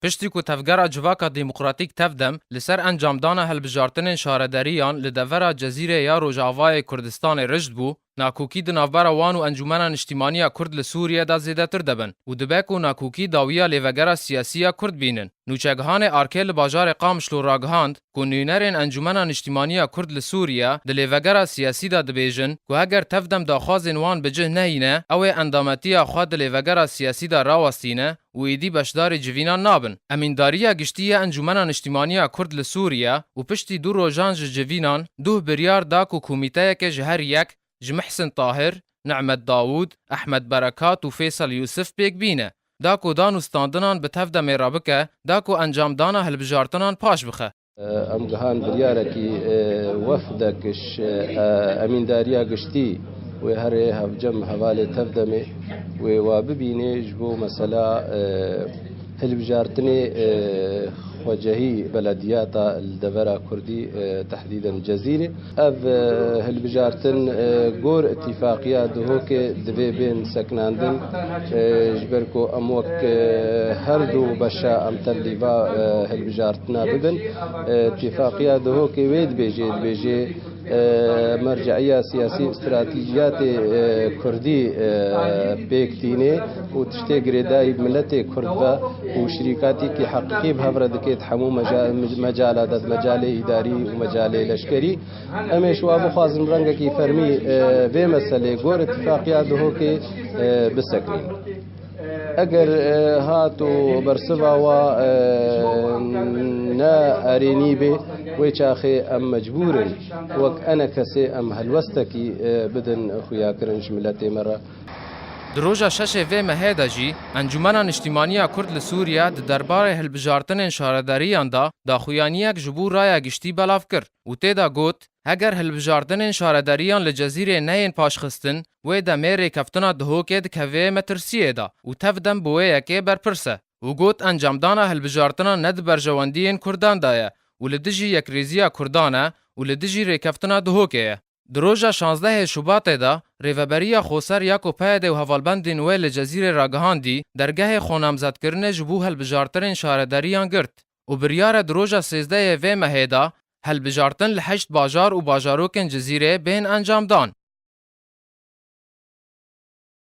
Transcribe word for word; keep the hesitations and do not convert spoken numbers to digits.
Piştî ku Tevgera Civaka Demokratîk, Tevdem, li ser encamdana hilbijartinên şarederiyan li devera Cezîrê ya Rojavayê Kurdistanê rişt bû, nakokî di navbera wan û Encûmena Niştîmaniya Kurd li Sûriye de zêdetir dibin û dibe ku nakokî dawiya lêvegera siyasî ya Kurd bînin. Nûçegihanê Arkê li bajarê Qamişlo ragihand ku nûnerên Encûmena Niştîmaniya Kurd li Sûriye di lêvegera siyasî de dibêjin ku heger Tevdem daxwazên wan bi cih nehîne, ew ê endametiya xwe di lêvegera siyasî de rawestîne û êdî beşdarî civînan nabin. Emîndariya Giştî ya Encûmena Niştîmaniya Kurd li Sûriye û piştî du rojan ji civînan duh biryar da ku komîteyeke ji her yek, ji Mihsin Tahir, Ni'met Dawûd, Ehmed Berekat û Fêsel Yûsif pêk bîne, da ku dan û standinan bi Tevdemê re bike, da ku encamdana hilbijartinan paş bixe. Em gihan biryarekî, e, wefdek ji, e, emîndariya giştî wê herê hevcem hevalê Tevdemê wê wa bibînê ji bo mesela, e, hilbijartinê, e, xwecehî belediyata li devera Kurdî, e, tehdîden Cezîrê. Ev, e, hilbijartin, e, gor îtîfaqiya Duhokê divê bên sekinandin, e, ji ber ku em wek, e, her du beşa em tevlîva, e, hilbijartina bibin. E, îtîfaqiya Duhokê wê dibêje, dibêje, e, merce'iya siyasî stratejiyatê, e, Kurdî, e, pêk tînê û tiştê girêdayî miletê Kurd ve û şirîkatîkî heqîqî bi hev re dike di hemû meca-, mecala de, di mecalê îdarî û mecalê leşkerî. Em ê ji wa bixwazin rengekî fermî, e, vê meselê gor îtîfaqiya Duhokê, e, bisekinîn. Eger, e, hat û bersiva wa, e, ne erênî bê, wê çaxê em mecbûr in wek enekesê em helwestekî, e, bidin xuyakirin ji miletê me re. Di roja şeşê vê mehê de jî Encûmena Niştîmaniya Kurd li Sûriye di derbarê hilbijartinên şaredariyan de daxuyaniyek ji bo raya giştî belav kir û tê de got, heger hilbijartinên şaredariyan li Cezîrê neyên paşxistin, wê demê rêkeftina Duhokê dikeve metirsiyê de û Tevdem bi wê yekê berpirs e û got, encamdana hilbijartinan ne di berjewendiyên Kurdan de ye û li dijî yekrêziya Kurdan e û li dijî rêkeftina Duhokê ye. Di roja şazdehê Şubatê de Rêveberiya Xweser ya ku P Y D û hevalbendên wê li Cezîrê ragihandî, dergehê xwenamzedkirinê ji bo hilbijartinên şaredariyan girt û biryar e di roja sêzdehê vê mehê de hilbijartin li heşt bajar û bajarokên Cizîrê bên encamdan.